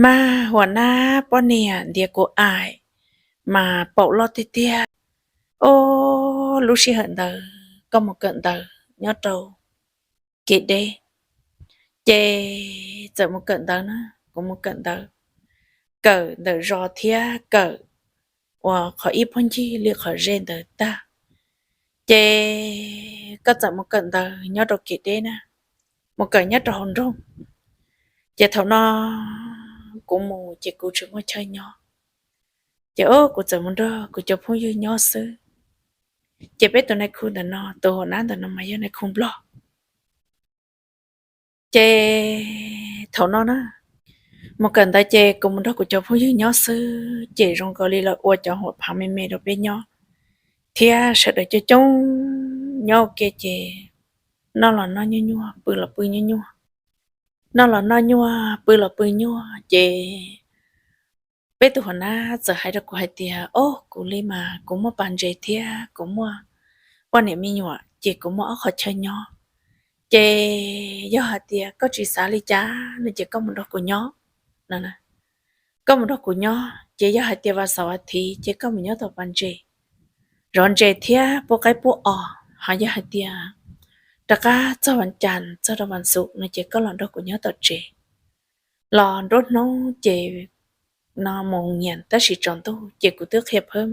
Mas huam nab poj niam ntiav kuv aim mas paum loj tiag tiag. Ob lub sij hawm ntawd koj mus kawm ntawv nyob rau kev deb, ces txawm mus kawm ntawv na, kuv mus kawm ntawv, kawm ntawm zos thiab kawm uas qhov ib puag ncig li qhov ze ntawd tag, ces koj txawm mus kawm ntawv nyob rau kev deb na, mus kawm nyob rau hauv nroog. Ces thaum no kuv mus ces kuv tsis muaj chaw nyob, ces ob kuv txawm mus nrog kuv cov phooj ywg nyob xwb. Ces peb tus nais khu ntawm no, tus huam nab ntawm no mas yog nais khu Nplog. Ces thaum no na, mus kawm ntawv ces kuv mus nrog kuv cov phooj ywg nyob xwb, ces zoo nkaus li lawv ua cov huam phaav me me rau peb nyob, thiab sawv daws coob coob nyob ua ke ces noj los noj nyuaj nyuaj, pw los pw nyuaj nyuaj, noj los noj nyuaj, pw los pw nyuaj. Ces peb tus huam nab txawm hais rau kuv hais tias, ob, kuv li mas kuv muaj pas ntses thiab kuv muaj poj niam me nyuam ces kuv muaj ob qhov chaw nyob. Ces yog hais tias koj tsis xav li cas no ces koj mus nrog kuv nyob no. Koj mus nrog kuv nyob ces yog hais tias vas xaum as thiv ces koj mus nyob tom pas ntses, zov ntses thiab pub qaib pub os. Ho yog hais tias rov qab txog vas cas txog rau vas xuv no ces koj los nrog kuv nyob tom tsev. Los nruab hnub ces no mus nyiam tab sis tsaus ntuj ces kuv twb qhia phab,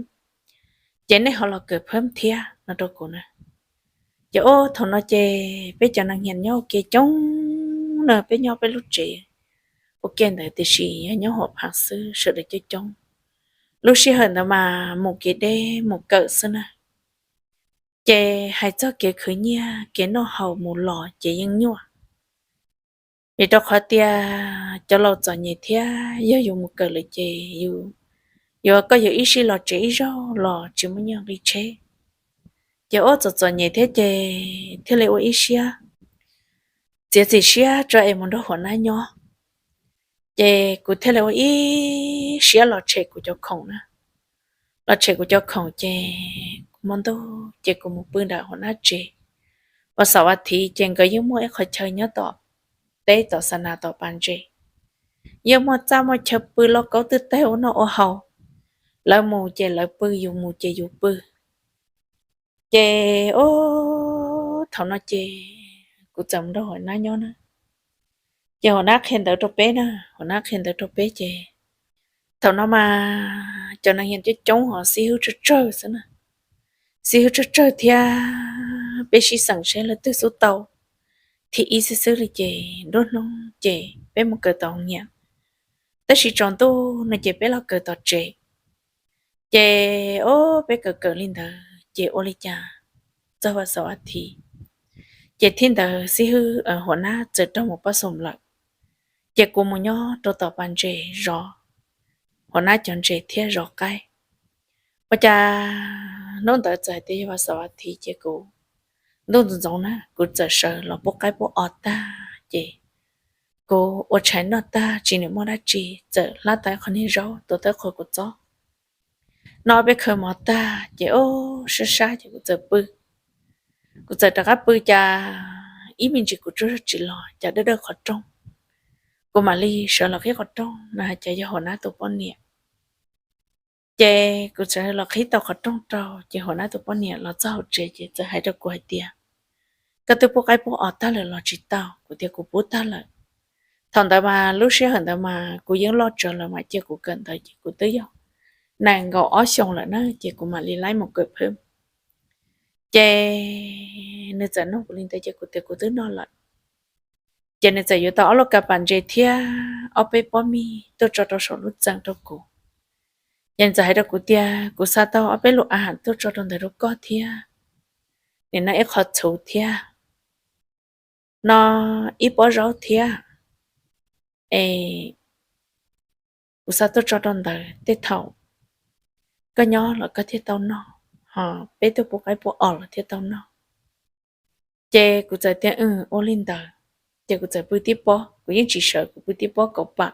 ces nej ho los kawm phab thiab no rau kuv na. Ces ob thaum no ces peb cov neeg nyiam nyob ua ke coob na, peb nyob peb lub tsev ua ke ntawd tiam sis yog nyob huam phaav xwb, sawv daws coob coob. Lub sij hawm ntawd mas mus kev deb mus kawm xwb na. Ces hais txog kev khwv nyiaj kev noj haus mus los ces yeej nyuaj. Vim rau qhov tias cov laus txom nyem thiab yog yus mus kawm lawm ces yus, yus koj yus ib sij los tsev ib zaug los tsis muaj nyiaj nqi tsheb. Ces ob txom txom nyem thiab ces thiaj li ua ib siab txiav txim siab tso es mus nrog huam nab nyob. Ces kuv thiaj li ua ib siab los tshem kuv cov khoom na. Los tshem kuv cov khoom ces kuv hmo ntuj ces kuv mus pw nram huam nab tsev. Vas xaum as thiv ces nkawd yeej muaj ib qhov chaw nyob tom teb tom xa nas tom pas ntses, yeej muaj txaj muaj chaw pw lauj kaub twb teg ua noj ua haus. Lawv mus ces lawv pw, yus mus ces yus pw. Ces ob thaum no ces kuv txawm mus nrog huam nab nyob na. Ces huam nab qhia ntawv rau peb na, huam nab qhia ntawv rau peb ces thaum no mas cov neeg nyiam coob coob ho xib hwb tsawg tsawg xwb na. Xib hwb tsawg tsawg thiab peb sib xeem seb leej twg xub tau thib ib xwb xwb li ces nruab hnub ces peb mus kawm tau nyiam. Tab sis tsaus ntuj no ces peb los kawm tom tsev. Ces ob peb kawm kawm li ntawd ces ua li cas txog vas xaum as thiv ces thiab ntawd xib hwb huam nab txawm raug mus pab xoom lawm. Ces kuv mus nyob rau tom pas ntses zov huam nab cov ntses thiab zov qaib. Ua cas hnub ntawd txawm hais tias yog vas xaum as thiv ces kuv ntuj ntxoov ntxoov na kuv txawm sawv los pub qaib pub os tag ces kuv ua tshais noj tag tsis nim muaj dab tsi txawm hlab tau qhov niag zaub tuav tau qhov kuv txob, noj peb khaw mov tag ces ob sab sab ces kuv txawm pw. Kuv txawm rov qab pw cas ib me ntsis kuv tsuas tsis los cas dawb dawb qhov rooj. Kuv mam li sawv los qhib qhov rooj no cas yog huam nab tus poj niam. Ces kuv txawm los qhib tau qhov rooj rau ces huam nab tus poj niam los txog hauv tsev ces txawm hais rau kuv hais tias, koj twb pub qaib pub os tag lawm los tsis tau? Kuv tias kuv pub tag lawm. Thaum ntawd mas lub sij hawm ntawd mas kuv yeej loj tsawv lawm mas cia kuv kawm ntawv ces kuv twb yog nees nkaum ob xyoos lawm na ces kuv mam li laib mus kawm phab. Ces nws txawm nug kuv li ntawd ces kuv tias kuv twb noj lawm. Ces nws txawm yuav tau ob lub kav pas ntses thiab ob peb pob mij tuaj tso rau saum lub txee rau kuv. Ces nws txawm hais rau kuv tias kuv xa tau ob peb lub a ham tuaj tso rau ntawd rau koj thiab, nim no ib qho txhuv thiab, no ib pob zaub thiab, es kuv xa tuaj tso rau ntawd tej thaum koj nyob los koj thiaj tau noj, ho peb tuaj pub qaib pub os los thiaj tau noj. Ces kuv txawm tias ua li ntawd, ces kuv txawm pw tib pob, kuv yeej tsis sawv, kuv pw tib pob kaum pam.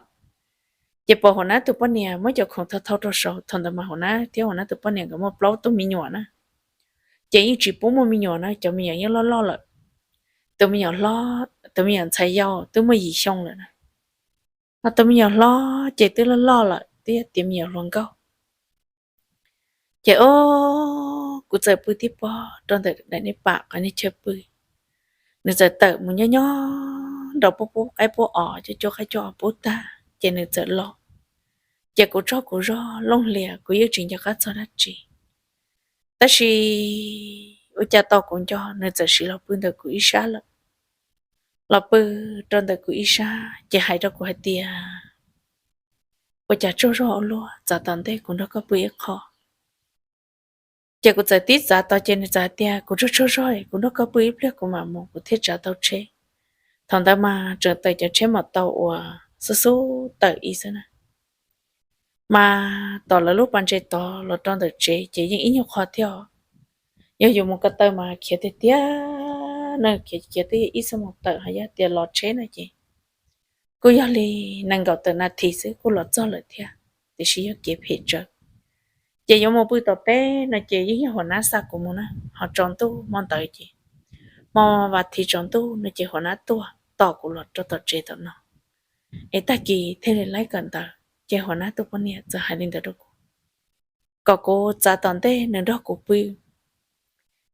Ces pom huam nab tus poj niam muab cov khoom thau thau rau saud, thaum ntawd mas huam nab thiab huam nab tus poj niam nkawd muaj plaub tug me nyuam na, ces yeej tsis pub muaj me nyuam na, cov me nyuam yeej loj loj lawm. Tus me nyuam hlob, tus me nyuam ntxhais yau twb muaj yim xyoo lawm na. Ho tus me nyuam hlob ces twb loj loj lawm, twb yog tias me nyuam hluas nkauj. Ces o, kuv txawm pw tib pob rau ntawm daim niag pam qhov niag chaw pw. Nws txawm tawm mus nyob nyob nraum pub pub qaib pub os, coj cov qaib cov os pub tag ces nws txawm los. Ces kuv tsaug kuv zog looj hlias, kuv yeej tsis nco qab txog dab tsi. Tab sis ua cas tau kuv nco nws txawm sim los pw ntawm kuv ib sab lawm. Los pw rau ntawm kuv ib sab ces hais rau kuv hais tias, ua cas tsaug zog ua luaj, txav tom ntej kuv nrog koj pw ib qho. Ces kuv txawm tib txav tos ces nws txawm hais tias, kuv tsaug tsaug zog, kuv nrog koj pw ib pliag kuv mam mus kuv thiaj tsav tau tsheb. Thaum ntawd mas tseem tawm cov tsheb mos tau uas xub xub tawm ib xwb na. Mas tom lawv lub pas ntses tod los rau ntawm tsev ces yeej ib nyuag qho thiab os. Yog yus mus ko taw mas khiav tiag tiag, khiav twb yog ib xuab moos tawm, ho yog tias los tsheb no ces kuj yog li nees nkaum tawm nas this xwb kuj los txog lawm thiab, tiam sis yog kev phem tsawv. Ces yuav mus pw tom teb no ces yeej yog huas nab xa kuv mus na, ho tsaus ntuj hmo ntawd ces hmo vas thiv tsaus ntuj no ces huas nab tuaj tos kuv los rau tom tsev tom no. Es tag kis thiaj li laib kawm ntawv, ces huas nab tus poj niam txawm hais li ntawd rau kuv, kom kuv txav tom ntej nws nrog kuv pw.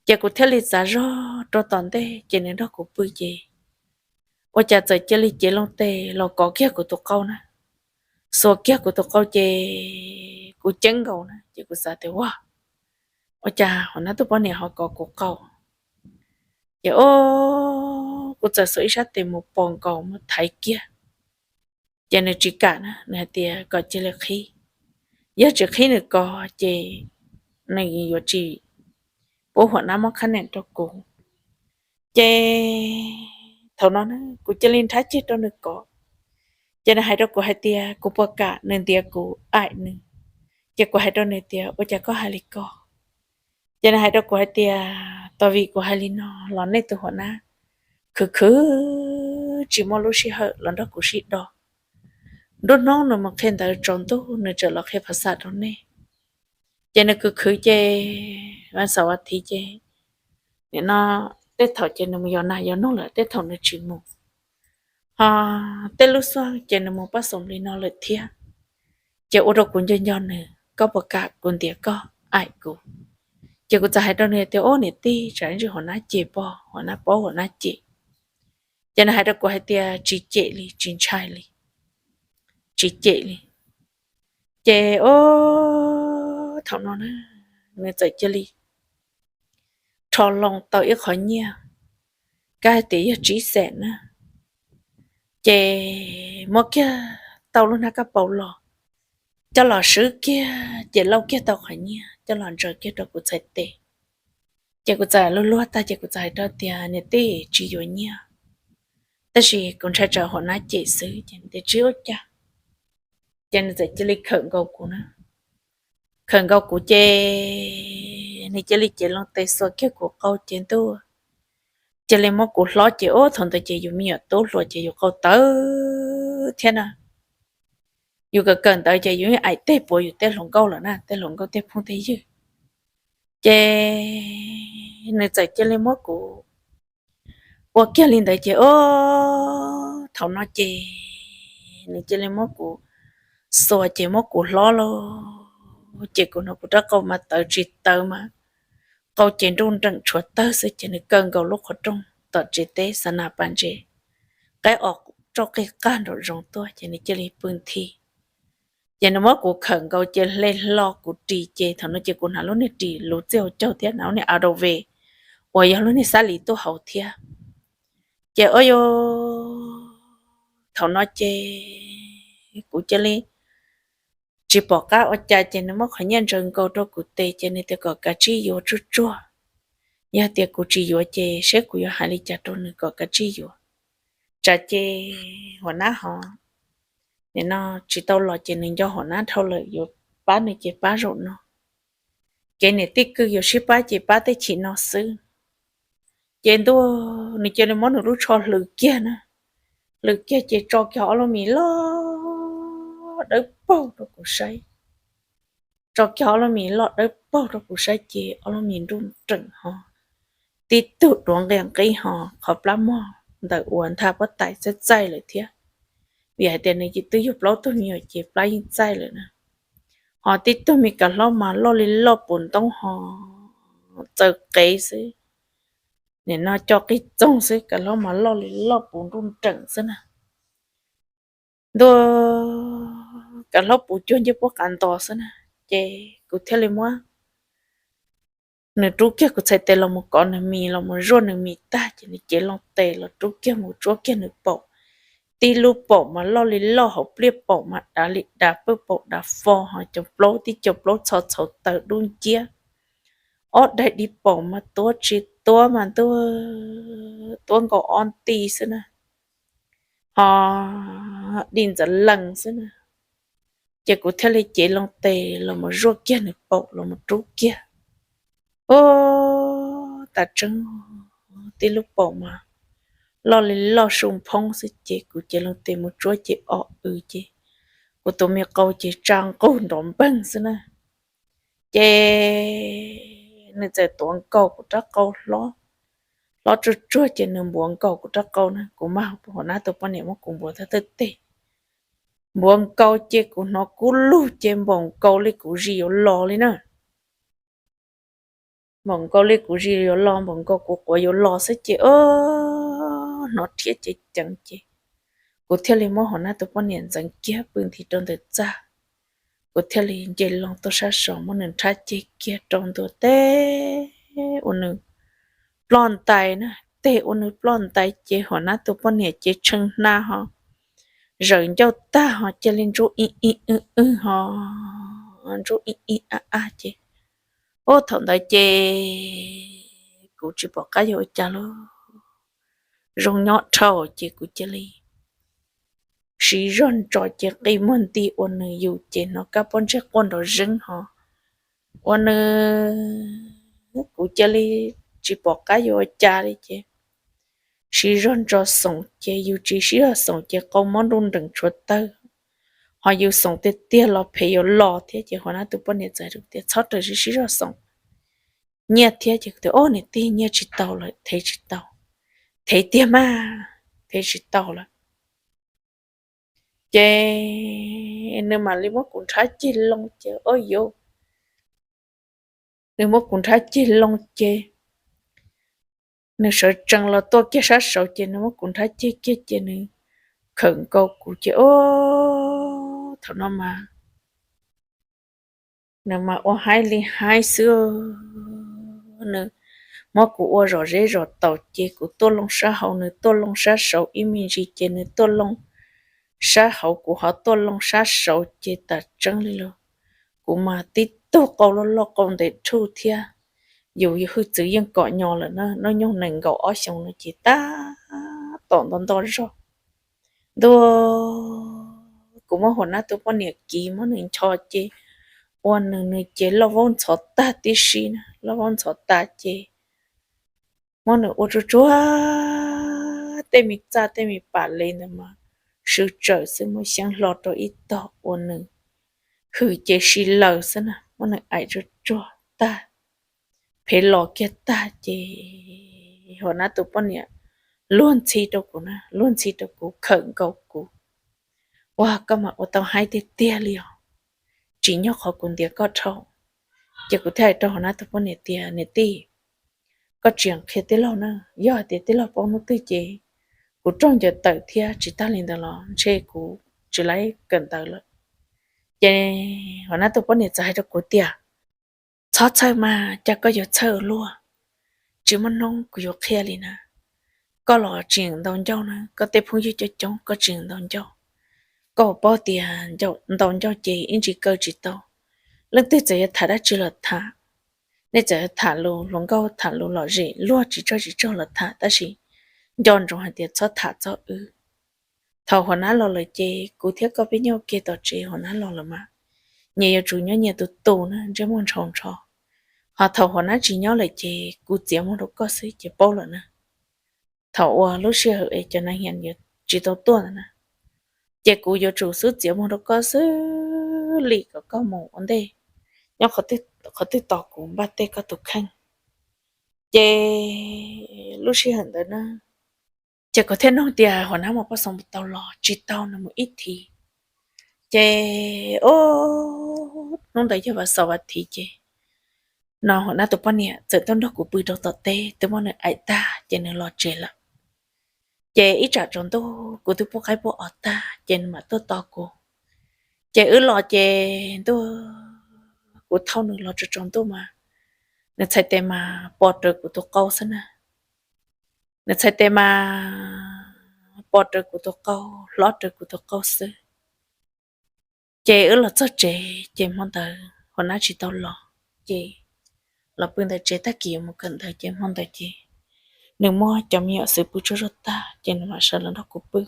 Ces kuv thiaj li txav zog rau tom ntej ces nws nrog kuv pw ces ua cas txawm cia li cev loo tes los kov kiag kuv tus qau na, xuas kiag kuv tus qau ces kuv ceeb nkaus na ces kuv xav tias, ua, ua cas huas nab tus poj niam ho kov kuv qau. Ces o, kuv txawm xuas ib sab tes mus pos nkaus mus thaiv kiag. Ces nws tsis kam na, nws hais tias kom cia li qhib, yog tsis qhib nws kov ces nws yuav tsis pub huas nab muab khab neem rau kuv. Ces thaum no kuv cia li nrhab ceg rau nws kov. Ces nws hais rau kuv hais tias kuv puas kam nws ntiav kuv aim nws. Ces kuv hais rau nws tias ua cas koj hais li ko? Ces nws hais rau kuv hais tias tos vim kuv hais li no los nej tus huas nab khwv khwv tsis muaj lub sij hawm los nrog kuv sib do. Nruab hnub nws mus qhia ntawv tsaus ntuj nws tseem los qhia phas xas rau nej. Ces nws khwv khwv ces vas xaum vas thiv ces nim no tej thaum ces nws mus yos nas yos noog lawm, tej thaum nws tsis mus. Ho tej lub xyoo ces nws mus pab xoom li no lawm thiab. Ces ua rau kuv nco nco nws, koj puas kam kuv ntiav koj aim kuv? Ces kuv txawm hais rau nws tias, ub niam tij, tsam ntsis huas nab cem pog, huas nab paub huas nab cem. Ces nws hais rau kuv hais tias tsis cem li, tsis ntshai li, tsis cem li. Ces o, thaum no na nws txawm cia li rho loo tau ib qhov nyiaj, kab hais tias yog tsib xees na. Ces muab kiag tau lub hnab kab paus los, coj los swb kiag ces lauj kiag tau qhov nyiaj coj los ntsaws kiag rau kuv txhais tes. Ces kuv txawm luag luag tag ces kuv txawm hais rau tias niam tij, tsis yuav nyiaj, tab sis kuv ntshai tsam huas nab cem xwb. Ces nws tias tsis ua cas. Ces nws txawm cia li khawm nkaus kuv na. Khawm nkaus kuv ces nws cia li cev loo tes xuas kiag kuv qau ces ntuj, cia li muab kuv hlob ces ub thaum ntawd ces yus me nyuam tub hluas ces yus qau tawv thiab na. Yus kawm kawm ntawv ces yus aim tej puav yus tej hluas nkauj lawm na, tej hluas nkauj tej phooj tej ywg. Ces nws txawm cia li muab kuv ua kiag li ntawd ces o, thaum no ces nws cia li muab kuv xuas ces muab kuv hlob lauj. Ces kuv hnov kuv rab qau mas tawv tsis tawv mas qau ces nruj nreem tshuav tawg xwb ces nws kaw nkaus lub qhov rooj tom tsev teb xa nas pas ntses, qaib os roj qig qag nraum zoov tuaj ces nws cia li pw nthi. Ces nws muab kuv khawm nkaus ces hle hlo kuv ris ces thaum no ces kuv hnav lub niag ris luv txij hauv caug thiab hnav lub niag a dau ve uas yog lub niag xab lis tuaj hauv thiab. Ces o yo, thaum no ces kuv cia li tsis pom qab ua cas ces nws muab qhov nyiaj ntsaws nkaus rau kuv tes ces nws tias kom kav tsij yuav tsuag tsuag. Yog tias kuv tsis yuav ces seb kuv yuav hais li cas rau nws kom kav tsij yuav. Tsam ces huas nab ho nim no tsis tau los ces nws nco huas nab dhau lawm, yuav pab nws ces pab zaum no. Kev niam tij kwv yuav sib pab ces pab tej chim no xwb. Ces ntuj, nws cia li muab nws lub tsho hlwv kiag na, hlwv kiag ces tso kiag ob lub mis loj dawb paug rau kuv saib. Tso kiag ob lub mis loj dawb paug rau kuv saib ces ob lub mis nruj nreem ho tib tug duav nqia nqib ho qhov plab mog ntawm uas ntha pob tais txaij txaij lawm thiab. vim hais tias nws twb yug plaub tug me nyuam ces plab yeej txaij lawm na. Ho tib tug me kav hlaub mas loj li loj puv ntoob ho txaws qev xwb. Nim no co qig txoog xwb, kav hlaub mas loj li loj puv nruj nreem xwb na. Ntuj, kav hlaub puv cuag ncej puab qav ntos xwb na. Ces kuv thiaj li muab nws rub kiag kuv txhais tes los mus kov nws mis los mus zuaj nws mis tag ces nws cev loo tes los rub kiag mus tsuab kiag nws paum. Tib lub paum mas loj li loj, hauv pliaj paum mas dav li dav, pawg paum dav fo ho cov plaub tib co plaub txho txhau taws dub nciab. Ob daim di paum mas tuab tsis tuab mas ntuj, tuab nkaus ob nti xwb na, ho di ntxav lees xwb na. Ces kuv thiaj li cev loo tes los mus zuaj kiag nws paum los mus rub kiag. Ub, tas tseeb, tib lub paum mas loj li loj su phoob xwb ces kuv cev loo tes mus tsuab ces o w ces kuv tus me qau ces tsa nqug nrov npeeg xwb na. Ces nws txawm tuav nkaus kuv rab qau hlob, hlob tsuag tsuag ces nws npuav nkaus kuv rab qau na, kuv mas hauv nab tus poj niam muab kuv npuav thawj thawj teg. Npuav nkaus ces kuv hnov kub lug ces npaum nkaus li kuv zis yuav los li na. Npaum nkaus li kuv zis yuav los, npaum nkaus kuv quav yuav los xwb ces o, hnov rhiab ceev ceev ces kuv thiaj li muab hauv nab tus poj niam ntxeev kiag pw nthi rau ntawm txaj. Kuv thiaj li nce loo tuaj sab saud muab nws nrhab ceg kiag rau ntua teb ua nws ploj ntais na, teg ua nws ploj ntais ces hauv nab tus poj niam ces tshee hna ho zawm ncauj tag ho cia li ntsub ib ib wb wb ho ntsub ib ib ab ab ces, ub, thaum ntawd ces kuv tsis pom qab yuav ua cas lawm, zoo nyob dhau ces kuv cia li siv zog ntso ces qi muag nti ua nws yus ces hnov kab pob ntseg quaj nrov zeeb ho ua nws, kuv cia li tsis pom qab yuav ua cas li ces siv zog ntso xoom ces yus tsis siv zog xoom ces qau mob nruj nreem tshuav tawg, ho yus xoom tiag tiag los phem yuav los thiab ces hauv nab tus poj niam txawm tias txhob raws siv zog xoom, nyiaj thiab ces kuv tias o niam tij, nyiaj tsis tau lawm, thev tsis tau, thev tiag mas, thev tsis tau lawm. Ces nws mam li muab kuv nrhab ceg loo ces o yus, nws muab kuv nrhab ceg loo ces nws sawv tsees los tuaj kiag sab saud ces nws muab kuv nrhab ceg kiag ces nws khawm nkaus kuv ces o, thaum no mas nws mas ua haib li haib xwb. Nws muab kuv ua zom zeb zom taus ces kuv tuaj loo sab hauv, nws tuaj loo sab saud, ib me ntsis ces nws tuaj loo sab hauv, kuv ho tuaj loo sab saud ces tas tseeb li los kuv mas tib tug qau loj loj qau ntev thuj thiab. Yus hwj txwv yeej kom nyo lawm na, hnub nyoog nees nkaum ob xyoos no ces tab tom nto nto zog. Ntuj, kuv muab hauv nab tus poj niam kiv muab nws ncho ces ua nws, nws ces loj vaub ntxhov tag tib si na, loj vaub ntxhov tas ces muab nws ua tsuag tsuag, tej me txaj tej me pam le ntawd mas sw tsawm xwb, muab xyeeb hlo rau ib tog ua nws hwm ces si laws xwb na, muab nws aim tsuag tsuag tag, phev los kiag tag ces hauv nab tus poj niam luag ntxhi rau kuv na, luag ntxhi rau kuv, khawm nkaus kuv. Ua koj mas ua tau haib tiag tiag li os, tsim nyog qhov kuv ntiav koj dhau. Ces kuv thiaj hais rau hauv nab tus poj niam tias niam tij, koj tsis qhia tij laug na, yog hais tias tij laug paub hnub twg ces kuv raug ncaws tawm thiab, tsis tag li ntawd los ntshe kuv tsis laib kawm ntawv lawm. Ces hauv nab tus poj niam txawm hais rau kuv tias txhob txhawj mas, cas koj yuav txhawj luaj, tsis muaj hnub kuv yuav qhia li na. Koj los tseem ntaus ncauj na, koj tej phooj ywg coob coob koj tseem ntaus ncauj. Koj puas paub tias ntaus ncauj ces ib ntsis kaw tsis tau. Leej twg txawm yuav tham dab tsi los tham, nej txawm yuav tham lus hluas nkauj tham lus lom zem luag tsis tsaug tsis tsaug los tham, tab sis nco ntsoov hais tias txhob tham txog wb. Thaum hauv nab los lawm ces kuv thiab koj peb nyob ua ke tom tsev, hauv nab los lawm mas nyias yuav tsum nyob nyias tus tus na, ntsej muag ntshaus ntsho. Ho thaum hauv nab tsis nyob lawm ces kuv txiav muag rau koj xwb ces paub lawm na. Thaum uas lub sij hawm es cov nas hias tsis tau tuaj ntawd na, ces kuv yuav tsum xub txiav muag rau koj xwb li kom koj mus ua ntej, nyob qhov twg tos kuv npaj tej koj tus kheej. Ces lub sij hawm ntawd na, Ces kuv thiaj nug tias, Huam nab, mus poj xoo puas tau los? Tsis tau, nws mus ib thiv. Ces hnub ntawd yog vas xaum vas thiv ces no huam nab tus poj niam txawm tuaj nrog kuv pw rau tom teb, twb muab nws aim tag ces nws los tsev lawm. Ces ib tsam tsaus ntuj kuv twb pub qaib pub os tag ces nws mam tuaj tos kuv. Ces wb los ces ntuj, kuv thauj nws los tsaus tsaus ntuj mas nws txhais tes mas pos rawv kuv tus qau xwb na. Nws txhais tes mas pos rawv kuv tus qau, hlob rawv kuv tus qau xwb. Ces wb los txog tsev ces hmo ntawd huam nab tsis tau los. Ces los pw ntawm tsev, tag kis yuav mus kawm ntawv ces hmo ntawd ces nws muab cov me nyuam xwb pw tsaug zog tag ces nws mam sawv los nrog kuv pw.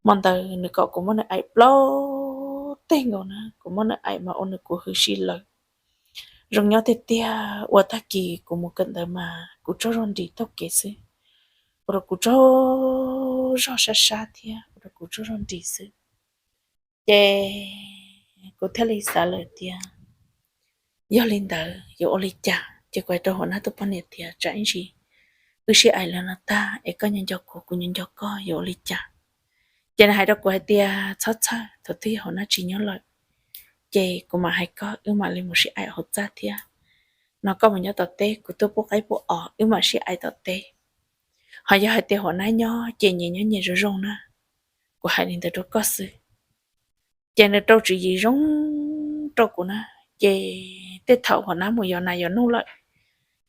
Hmo ntawd nws kom kuv muab nws aim plaub teg nkaus na, kuv muab nws aim mas ua nws kuv hwv si lawm. Zoo nyob tiag tiag, ua tag kis kuv mus kawm ntawv mas kuv tsaug zog nrim taug kev xwb, ua rau kuv tsaug zog sab sab thiab ua rau kuv tsaug zog nrim xwb. Ces kuv thiaj li xav lawm tias yog li ntawd yuav ua li cas. Ces kuv hais rau huam nab tus poj niam tias, Tsam ib ntsis wb sib aim lawm no tag es koj nco nco kuv, kuv nco nco koj, yuav ua li cas? Ces nws hais rau kuv hais tias, Txhob txhawj, thaum twg yog huam nab tsis nyob lawm ces kuv mam hais koj, wb mam li mus sib aim hauv txaj thiab. No koj mus nyob tom teb, kuv tuaj pub qaib pub os, wb mam sib aim tom teb. Ho yog hais tias huam nab nyob ces nyias nyob nyias zoo zoo na. Kuv hais li ntawd rau koj xwb. Ces nws rau tswv yim zoo rau kuv na. Ces tej thaum huam nab mus yos nas yos noog lawm,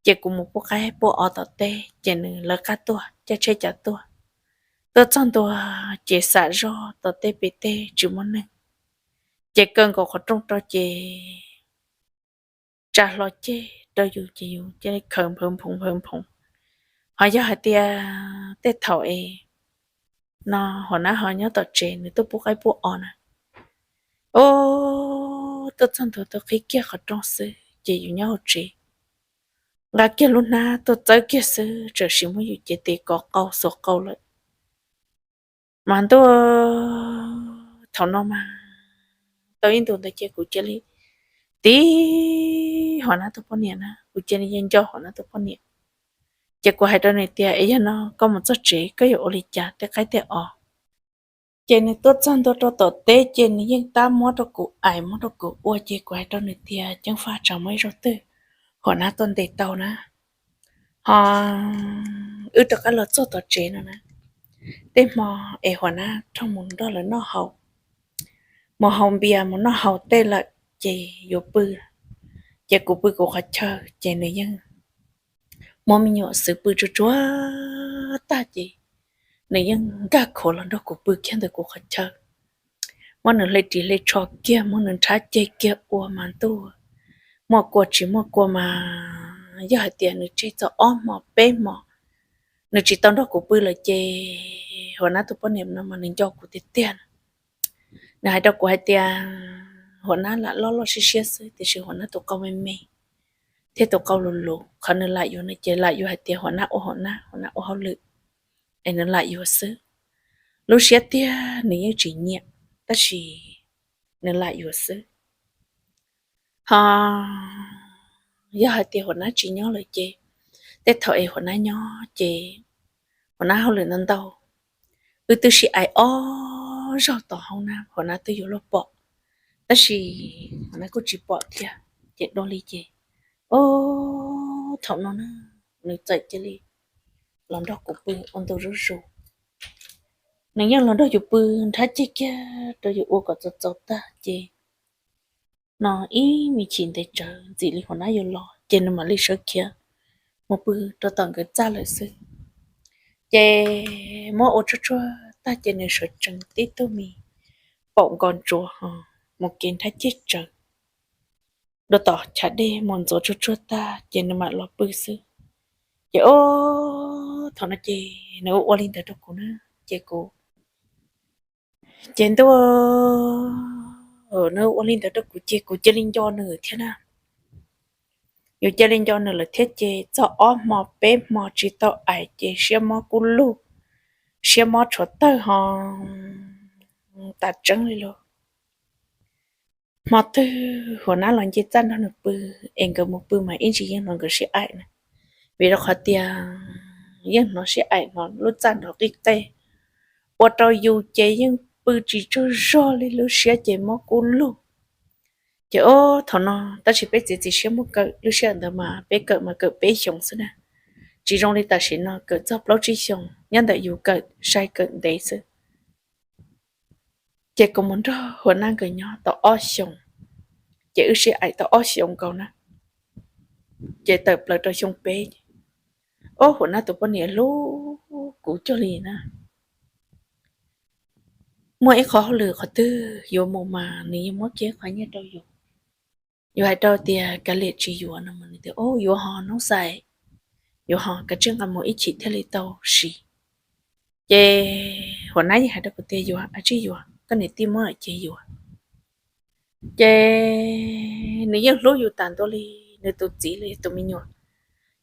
ces kuv mus pub qaib pub os tom teb ces nws lawv qab tuaj, caij tsheb cav tuaj. Tuaj txog ntua ces xam zog tom teb pem teb tsis muaj neeg, ces kaw nkaus qhov rooj rau ces tsa hlo ceg rau yus ces yus cia li khaws nphawv nphoov nphawv nphoov. Ho yog hais tias tej thaum es no huam nab ho nyob tom tsev, nws tuaj pub qaib pub os na, o, tuaj txog ntua tuaj qhib kiag qhov rooj xwb ces yus nyob hauv tsev, nqa kiag lub hnab tuaj txawb kiag xwb, txawm sim muab yus cev tes kov qau xuas qau lawm. Mas ntuj, thaum no mas tau ib ntus ntawd ces kuv cia li tiv huam nab tus poj niam na, kuv cia li nco nco huam nab tus poj niam. Ces kuv hais rau nws tias, Es yog no koj mus txog tsev koj yuav ua li cas tej qaib tej os? Ces nws tuaj txog ntua rau tom teb ces nws yeej tab muab rau kuv aim, muab rau kuv ua. Ces kuv hais rau nws tias, Ceeb Faj, tsam muaj ib zaug twg huam nab tuaj ntes tau na, ho wb rov qab los txog tom tsev no na, tej hmo es huam nab rov mus nrog lawv noj haus, mus haus npias mus noj haus tej lawm ces yuav pw, ces kuv pw kuv qhov chaw. Ces nws yeej muab me nyuam xwb pw tsuag tsuag tag ces nws yeej nkag khuav los nrog kuv pw kiag ntawm kuv qhov chaw. Muab nws hle ris hle tsho kiag, muab nws nrhab ceg kiag ua mas ntuj, muaj kua tsis muaj kua mas yog hais tias nws tseg txog ob hmo peb hmo nws tsis tau nrog kuv pw lawm ces huam nab tus poj niam no mas nws nco kuv tiag tiag. Nws hais rau kuv hais tias huam nab lam loj loj siab siab xwb tiam sis huam nab tus qau me me thiab tus qau lus lus. Qhov nws lam yuav no ces lam yuav hais tias huam nab ua huam nab, huam nab ua hauj lwm es nws lam yuav xwb. Lub siab tiag nws yeej tsis nyiam tab sis nws lam yuav xwb. Ho yog hais tias huam nab tsis nyob lawm ces tej thaum es huam nab nyob ces huam nab hauj lwm ntau ntau, wb twb sib aim ob zaug tom hoob na, huam nab twb yuav luag pom, tab sis huam nab kuj tsis pom thiab. Ces dua li ces, o, thaum no na, nws txawm cia li los nrog kuv pw ua ntu zuj zus. Nws yeej los nrog yus pw, nrhab ceg kiag rau yus ua kom txaus txaus tag ces no ib me chim ntev tsawv ntxim li huam nab yuav los ces nws mam li sawv khiav mus pw rau tom nkawd txaj lawm xwb. Ces muab ua tsuag tsuag tag ces nws sawv tsees tib tug me paum nkos ntsuav ho mus kev nrhab ceg tsawv rau tom chav dej mus ntxuav tsuag tsuag tag ces nws mam los pw xwb. Ces o, thaum no ces nws ua ua li ntawd rau kuv na, ces kuv, ces ntuj, nws ua li ntawd rau kuv ces kuv cia li nco nws thiab na. Yus cia li nco nws lawm thiab ces txog ob hmo peb hmo tsis tau aim ces siab mob kub lug, siab mob tshuav tawg ho tas tseeb li lauj. Hmo twg huam nab los nce txaj nrog nws pw es nkawd mus pw mas ib ntsis yeej hnov nkawd sib aim na, vim rau qhov tias yeej hnov sib aim hnov lub txaj nrov qij qej, ua rau yus ces yeej pw tsis tsaug zog li, lub siab ces mob kub lug. Ces ob thaum no tab sis peb txiav txim siab muab kawm, lub sij hawm ntawd mas peb kawm mas kawm peb xyoos xwb na, tsis zoo li tam sim no kawm txog plaub tsib xyoos, nyob ntawm yus kawm sai kawm ntev xwb. Ces kuv mus nrog huas nab nkawd nyob tau ob xyoos, ces wb sib aim tau ob xyoos nkaus na, ces tawm plaws rau xyoo peb, ob huas nab tus poj niam hlub kuv cuag li na. Muaj ib qho hauj lwm qhov twg yuav mus mas nws yeej muab kiag qhov nyiaj rau yus. Yus hais rau tias kav liam tsis yuav no mas nws tias, Ub, yuav ho noob xais, yuav ho, kav tsij nqa mus ib chim thiaj li tau siv. Ces huas nab yeej hais rau kuv tias, Yuav, a tsij yuav, koj niam tij muab ces yuav. Ces nws yeej hlub yus tas ntua li nws tus txiv li tus me nyuam.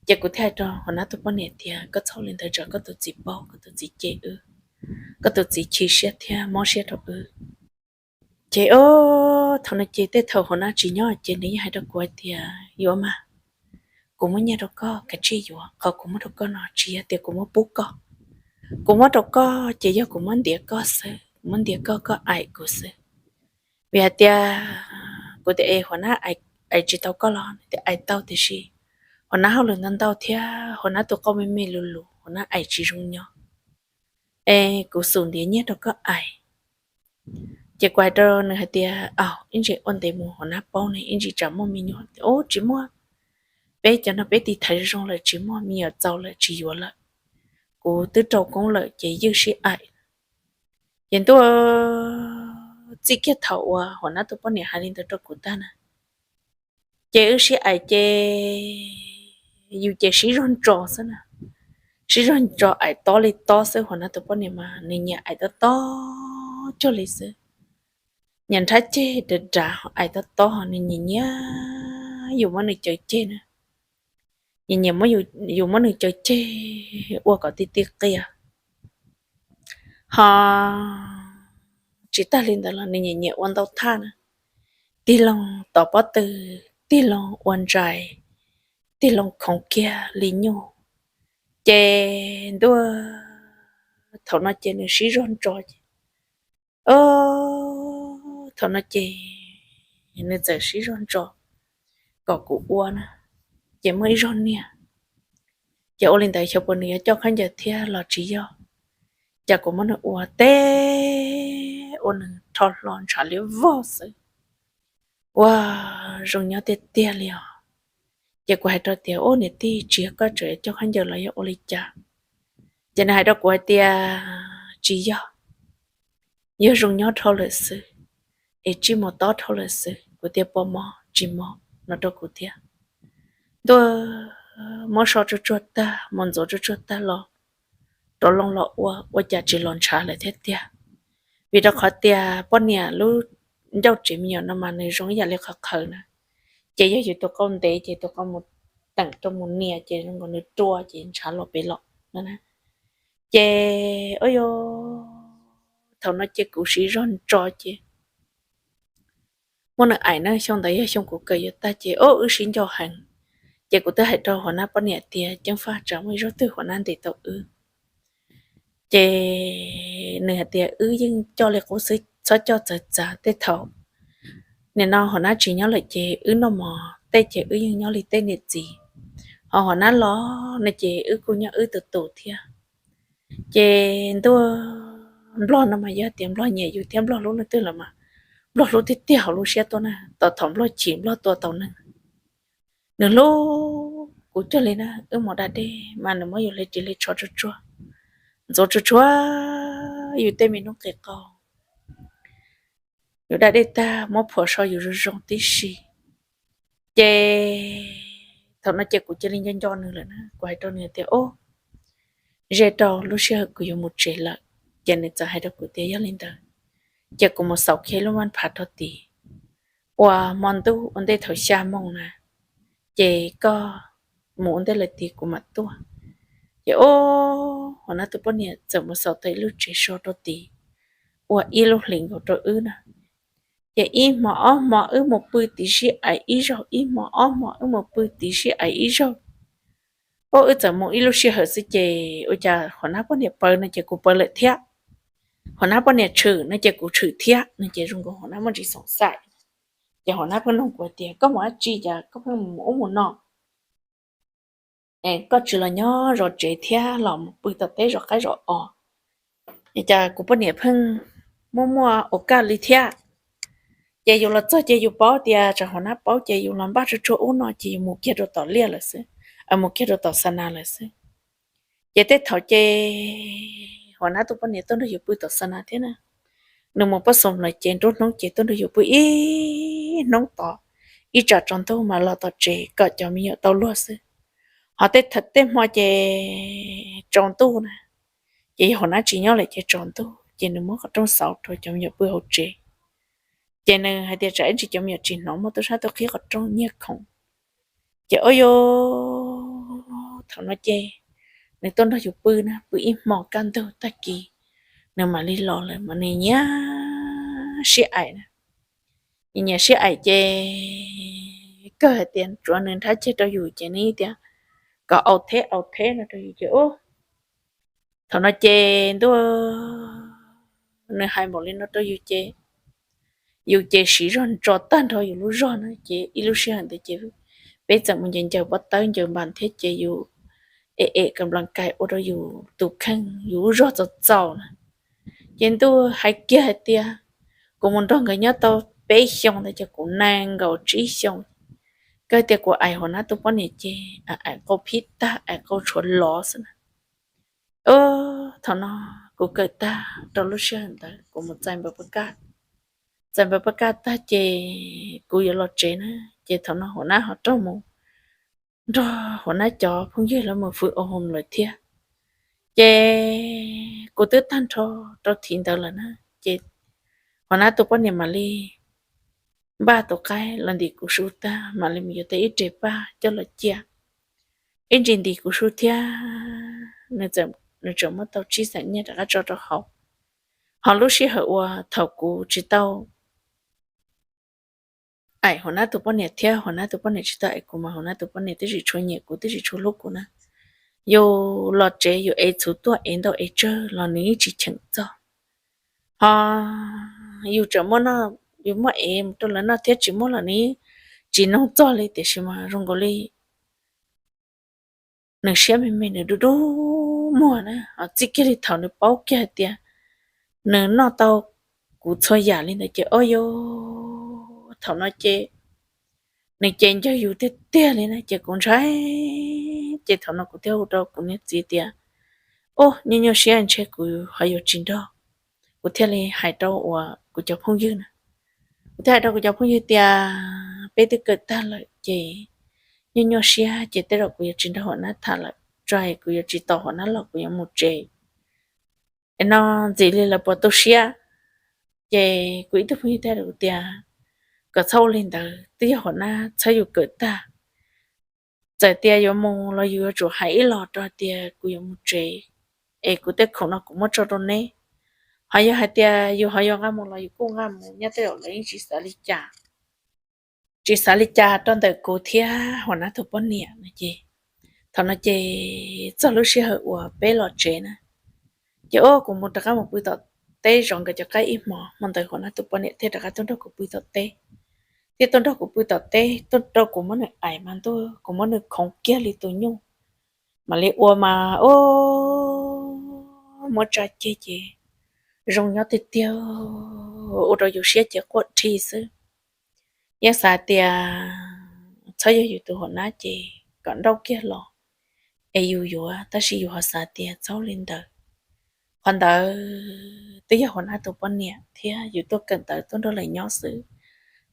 Ces kuv thiaj hais rau huas nab tus poj niam tias, Koj txhob ua li ntawd, tsam koj tus txiv paub, koj tus txiv cem wb, koj tus txiv chim siab thiab mob siab rau wb. Ces ob thaum no ces tej thaum huas nab tsis nyob ces nws yeej hais rau kuv hais tias, Yuav mas, kuv muab nyiaj rau koj, kav tsij yuav. Qhov kuv muab rau koj no tsis yog tias kuv muab pub koj, kuv muab rau koj ces yog kuv muab ntiav koj xwb, kuv muab ntiav koj, koj aim kuv xwb. Vim hais tias kuv tias, Es huas nab aim tsis tau koj los? Nws tias, Aim tau tiam sis huas nab hauj lwm ntau ntau thiab huas nab tus qauj me me lus lus, huas nab aim tsis zoo nyob, es kuv xum ntiav nyiaj rau koj aim. Ces kuv hais rau nws hais tias, Aub, ib ntsis ua ntev mus huas nab paub ne, ib ntsis tsam muaj me nyuam. Ub, tsis muaj, peb cov no peb tiv thaiv zoo lawm, tsis muaj me nyuam txaus lawm, tsis yuav lawm. Kuv twb rau koob lawm ces ywj sib aim. Ces ntuj, txij kiag thaum uas huas nab tus poj niam hais li ntawd rau kuv tag na, ces wb sib aim ces yus ces sib zog ntso xwb na, sib zog ntso aim tob li tob xwb. Huas nab tus poj niam mas nws nyiam aim tob tob cuag li xwb, nyiam nrhab ceg dav dav, aim tob tob, nws nyiam nyiam yus muab nws cawv ceg na, nyiam nyiam yus muab nws cawv ceg ua kom ti ti qias. Ho tsis tag li ntawd los nws nyiam nyiam ua ntau thaj na, tig loo tov pob tw, tig loo ua ntsais, tig loo khoov kiag li nyuj. Ces ntuj, thaum no ces nws sib zog ntso ces, o, thaum no ces nws txawm sib zog ntso kom kuv ua na, ces muaj ib zaug niag, ces ua li ntawd xyov puas nws yuav coj khaub ncaws thiab los tsis yog, ces kuv muab nws ua teb, ua nws rho hlo ntshav liab vog xwb. Ua zoo nyob tiag tiag li os. Ces kuv hais rau tias, Ub, niam tij, tsis yog koj tseem coj khaub ncaws los yog ua li cas? Ces nws hais rau kuv hais tias, Tsis yog, yog zoo nyob dhau lawm xwb, es tsij mus tob dhau lawm xwb. Kuv tias, Puas mob? Tsis mob no rau kuv thiab. Ntuj, muab so tsuag tsuag tag, mus ntxuav tsuag tsuag tag los rov loo los ua, ua cas tsis los ntshav lawm thiab tiag. Vim rau qhov tias poj niam lub ncauj tsev me nyuam no mas nws zoo ib yam li qhov qhawv na, ces yog yus tus qau ntev ces tus qau mus teem rau mus nias ces zoo nkaus nws rua ces ntshav los pem los no na. Ces, o, thaum no ces kuv siv zog ntso ces muab nws aim na, xyoo ntawd yog xyoo kuv kawm yuav tag ces, o, wb sib nco heev. Ces kuv twb hais rau huas nab poj niam tias, Ceeb faj, tsam muaj ib zaug twg huas nab ntes tau wb. Ces nws hais tias, Wb yeej coj li qub xwb, txhob coj txawv txav. Tej thaum nim no huas nab tsis nyob lawm ces wb noj mov tej ces wb yeej nyob li tej niam txiv, ho huas nab los no ces wb kuj nyob wb tus tus thiab. Ces ntuj, nplog no mas yog tias nplog nyiam yus thiab nplog hlub leej twg lawm mas nplog hlub tiag tiag hauv lub siab tuaj na, tos thaum nplog chim nplog tua tau neeg. Nws hlub kuv cuag li na, wb mus da dej mas nws muab yus hle ris hle tsho tsuag tsuag, ntxuav tsuag tsuag yus tej me noob qis qau, yus da dej tag muab phuam so yus zoo zoo tib si. Ces thaum no ces kuv cia li nco nco nws lawm na, kuv hais rau nws tias, O, ze rau lub sij hawm kuv yuav mus tsev lawm. Ces nws txawm hais rau kuv tias, Yog li ntawd ces kuv mus xaus kiag lub maj phav rau tid, ua hmo ntuj ua ntej thaum xya moos na, ces koj mus ua ntej lawm tid kuv mam tuaj. Ces o, huas nab tus poj niam txawm mus xaus tau ib lub tsev so rau tid, ua ib lub hlis nkaus rau wb na. Ces ib hmo ob hmo wb mus pw tid sib aim ib zaug, ib hmo ob hmo wb mus pw tid sib aim ib zaug. Wb txawm mus ib lub sij hawm xwb ces ua cas hua nab poj niam paws no ces kuv paws lawm thiab, hua nab poj niam tshwm no ces kuv tshwm thiab no ces zoo nkaus hua nab muaj ntsis xoom xaim. Ces hua nab pheej nug kuv tias koj mus dab tsi cas koj pheej mus ub mus no, koj tsis los nyob zov tsev thiab los mus pw tom teb zov qaib zov os? Cas kuv poj niam pheej muaj muaj ua kaj li thiab. Ces yus los txog ces yus paub tias tsam hua nab paub ces yus los npaj tsuag tsuag ub no ces yus mus kiag rau tom liaj lawm xwb, mus kiag rau tom xa nas lawm xwb. Ces tej thaum ces hua nab tus poj niam tuaj nrog yus pw tom xa nas thiab na. Nws mus poj xoom lawm ces nruab hnub ces tuaj nrog yus pw ib hnub tod, ib tsam tsaus ntuj mas los tom tsev kom cov me nyuam tau luag xwb. Ho tej hmo ces tsaus ntuj na, ces yog hua nab tsis nyob lawm ces tsaus ntuj ces nws muab qhov rooj xauv rau cov me nyuam pw hauv tsev. Ces nws hais tias tsam ib ntsis cov me nyuam tsis hnov muaj tub sab tub qhib qhov rooj nyiag khoom. Ces ua cas thaum no ces nws tuaj nrog yus pw na, pw ib hmo kaj ntug tag kis nws mam li los lawm mas nws nyiam sib aim na. Nyiam sib aim ces kawg hais tias tsuav nws nrhab ceg rau yus ces nws tias kom au theb au theb no rau yus ces ub. Thaum no ces ntuj, nws hais npaum li no rau yus ces yus ces siv zog ntso tag nrho yus lub zog na ces ib lub sij hawm ntawd ces peb txawm mus ncaws ncaws pob tawb ncaws npas thiab ces yus es es ka nplas kais ua rau yus tus kheej yus lub zog txaus txaus na. Ces ntuj hais kiag hais tias kuv mus nrog nkawd nyob tau peb xyoo ntawd ces kuv nees nkaum tsib xyoo, kawg tias kuv aim hua nab tus poj niam ces aim qau phib tag aim qau tshuav lov xwb na. Thaum no kuv kawm tag rau lub sij hawm ntawd kuv mus txais npaws pab kaj, txais npaws pab kaj tag ces kuv yuav los tsev na. Ces thaum no hua nab ho raug mus nrog hua nab cov phooj ywg lawv mus fwv au hoos lawm thiab. Ces kuv twb tag nrho rau thiv ntawd lawm na. Ces hua nab tus poj niam mam li npaj tus qaib los ntim kuv su tag mam li mus yuav tau ib re paj coj los cia. Ib ntsis ntim kuv su thiab nws tseem muab tau tsib xeem nyiaj rov qab tso rau hauv. Ho lub sij hawm uas thaum kuv tsis tau aim hua nab tus poj niam thiab hua nab tus poj niam tsis tau aim kuv mas hua nab tus poj niam twb tsis tshua nyiam kuv twb tsis tshua hlub kuv na. Yus los tsev yus ev txhuv tuaj ev ntau ev tsawg los nws yeej tsis cheem txog. Ho yus tseem muaj, yus muab ev rau lawv noj thiab tsis muab los nws tsis nug txog li tiam sis mas zoo nkaus li nws siab me me nws dub dub muag na. Ho txij kiag li thaum nws paub kiag hais tias nws noj tau kuv txhua yam li ntawd ces ua cas thaum no ces nws ces ncaws yus tiag tiag li na ces kuv ntshai. Ces thaum no kuv thiaj hu rau kuv niag txiv tias, ub, nyuaj nyuaj siab ntshe kuv ho yuav tsis nrog. Kuv thiaj li hais rau uas kuv cov phooj ywg na, kuv thiaj hais rau kuv cov phooj ywg tias peb twb kawm tag lawm ces nyuaj nyuaj siab ces tej zaum kuv yuav tsis nrog hua nab tham lawm, tso kuv yuav tsis tos hua nab los kuv yuav mus tsev es no ntxiv li lawv puas tu siab. Ces kuv ib tug phooj ywg thiaj hais rau kuv tias kom txhob ua li ntawd, twb yog hua nab txhawb yus kawm tag, txawm tias yuav mus los yus yuav tsum hais ib los rau tias kuv yuav mus tsev es kuv tej khoom no kuv muab tso rau neb. Ho yog hais tias yus ho yuav nqa mus los yus kuj nqa mus, nyob tej zaum lawv yeej tsis xav li cas, tsis xav li cas rau ntawm kuv thiab hua nab tus poj niam no ces thaum no ces txog lub sij hawm uas peb los tsev na, ces ua cas kuv mus rov qab mus pw tom teb zov nkawd cov qaib ib hmos, hmo ntawd hua nab tus poj niam thiaj rov qab tuaj nrog kuv pw tom teb. Thiab tuaj nrog kuv pw tom teb, tuaj rau kuv muab nws aim mas ntuj, kuv muab nws khoov kiag li tus nyuj, mam li ua mas ua muab tsa ceg ces zoo nyob tiag tiag, ua rau yus siab ces quaj dhi xwb. Yeej xav tias txhob yog yus tus hua nab ces kom nrauj kiag los es yus yuav, tab sis yus ho xav tias txhob li ntawd. Qhov ntawd twb yog hua nab tus poj niam thiab yus tuaj kawm ntawv tuaj nrog lawv nyob xwb.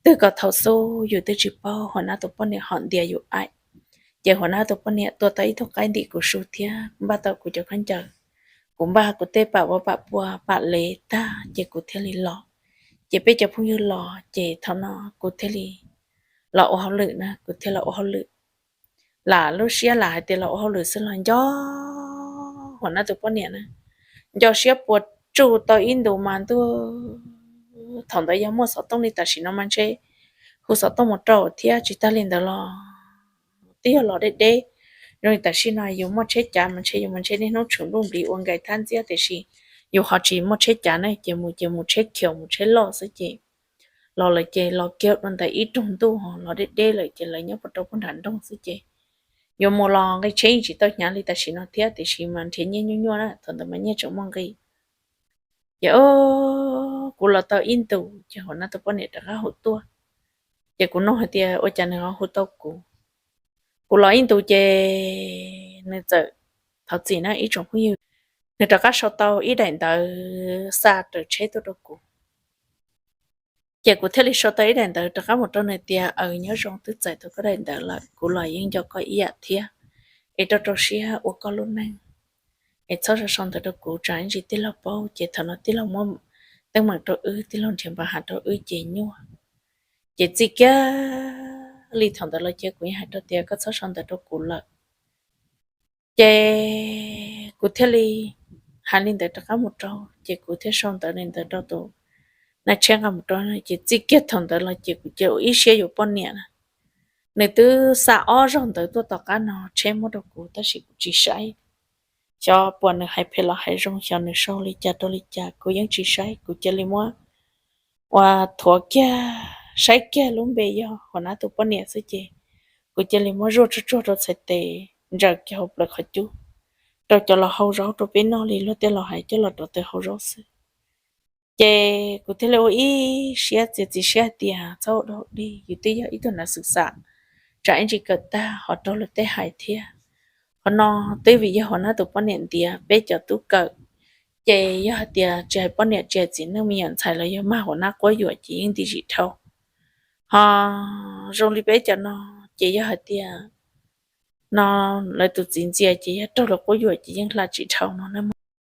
Twb kom thaum xub yus twb tsis paub hua nab tus poj niam ho ntiav yus aim. Ces hua nab tus poj niam tua tau ib tug qaib ntim kuv su thiab npaj tau kuv cov khaub ncaws, kuv npaj kuv tej pam vov pam pua pam lev tag ces kuv thiaj li los. Ces peb cov phooj ywg los ces thaum no kuv thiaj li los ua hauj lwm na, kuv thiaj los ua hauj lwm. Lam lub siab lam hais tias los ua hauj lwm xwb los nco hua nab tus poj niam na, nco siab puas tsuj tau ib ntus mas ntuj, thaum ntawd yog muaj xov tooj li tam sim no mas ntshe hu xov tooj mus rau thiab, tsis tag li ntawd los twb yog los deb deb, Zoo li tam sim no yus muaj tsheb cav mas ntshe yus mas ntshe niaj hnub tshum ntuj nplig ua nkais thab ntxiab, tiam sis yus ho tsis muaj tsheb cav na, ces mus ces mus tsheb khiaus mus tsheb loj xwb ces los lawm ces los kiag rau ntawm ib rooj ntuj los deb deb lawm ces lawv nyob puag rau puag nram nroog xwb ces yuav mus los nqi tsheb tsis tau hnyav li tam sim no thiab, tiam sis mas nrhiav nyiaj nyuaj nyuaj na, thaum ntawd mas nyiaj tseem muaj nqi. Ces kuv los tau ib ntus ces hauv nab tus poj niam rov qab hu tuaj. Ces kuv nug hais tias ua cas nws ho hu tau kuv. Kuv los ib ntus ces nws txawm, thov txim na ib tsoom phooj ywg, nws rov qab sau tau ib daim ntawv xa raws tsheb tuaj rau kuv. Ces kuv thiaj li sau tau ib daim ntawv rov qab mus rau nws tias aws, nyob zoo, twb txais tau koj daim ntawv lawm, kuv los yeej nco koj ib yam thiab, es rau rau siab ua koj lub neej, es txhob sau sau ntawv rau kuv tsam ib ntsis tij laug paub ces thaum no tij laug muab teeb meem rau wb, tij laug nrhiav npa has rau wb ces nyuaj. Ces txij kiag li thaum ntawd los ces kuv yeej hais rau tias koj txhob sau ntawv rau kuv lawm. Ces kuv thiaj li hais li ntawd rov qab mus rau, ces kuv thiaj sau ntawv li ntawd rau tus nab tsheb nqa mus rau, ces txij kiag thaum ntawd los ces kuv cia li ua ib siab yuav poj niam na. Nws twb xa ob zaug ntawv tuaj tom qab no tsheb muab rau kuv tab sis kuv tsis saib. Xyov puas nws hais phem los hais zoo, xyov nws sau li cas rau li cas kuv yeej tsis saib, kuv cia li muab ua thuav kiag, saib kiag lub npe yog hauv nab tus poj niam xwb ces kuv cia li muab zuaj tsuag tsuag rau txhais tes, ntsaws kiag hauv plawv qhov cub, rau cov los hau zaub rau peb noj li luag tej laus hais coj los rau tawm hau zaub xwb. Ces kuv thiaj li ua ib siab txiav txim siab hais tias txhob ua dog dig, yus twb yog ib tug nav xwm xam, tsam ib ntsis kawm tag ho raug luag tej hais thiab. Qhov no twb vim yog hauv nab tus poj niam ntiav peb cov tub kawm. Ces yog hais tias tsis hais poj niam tsis hais txiv neej me nyuam ntxhais los yog mag hauv nab quab yuam ces yeej nti zim dhau. Ho zoo li peb cov no ces yog hais tias no lawv tus txiv ntxias ces yog raug luag quab yuam ces yeej hla tsis dhau no na.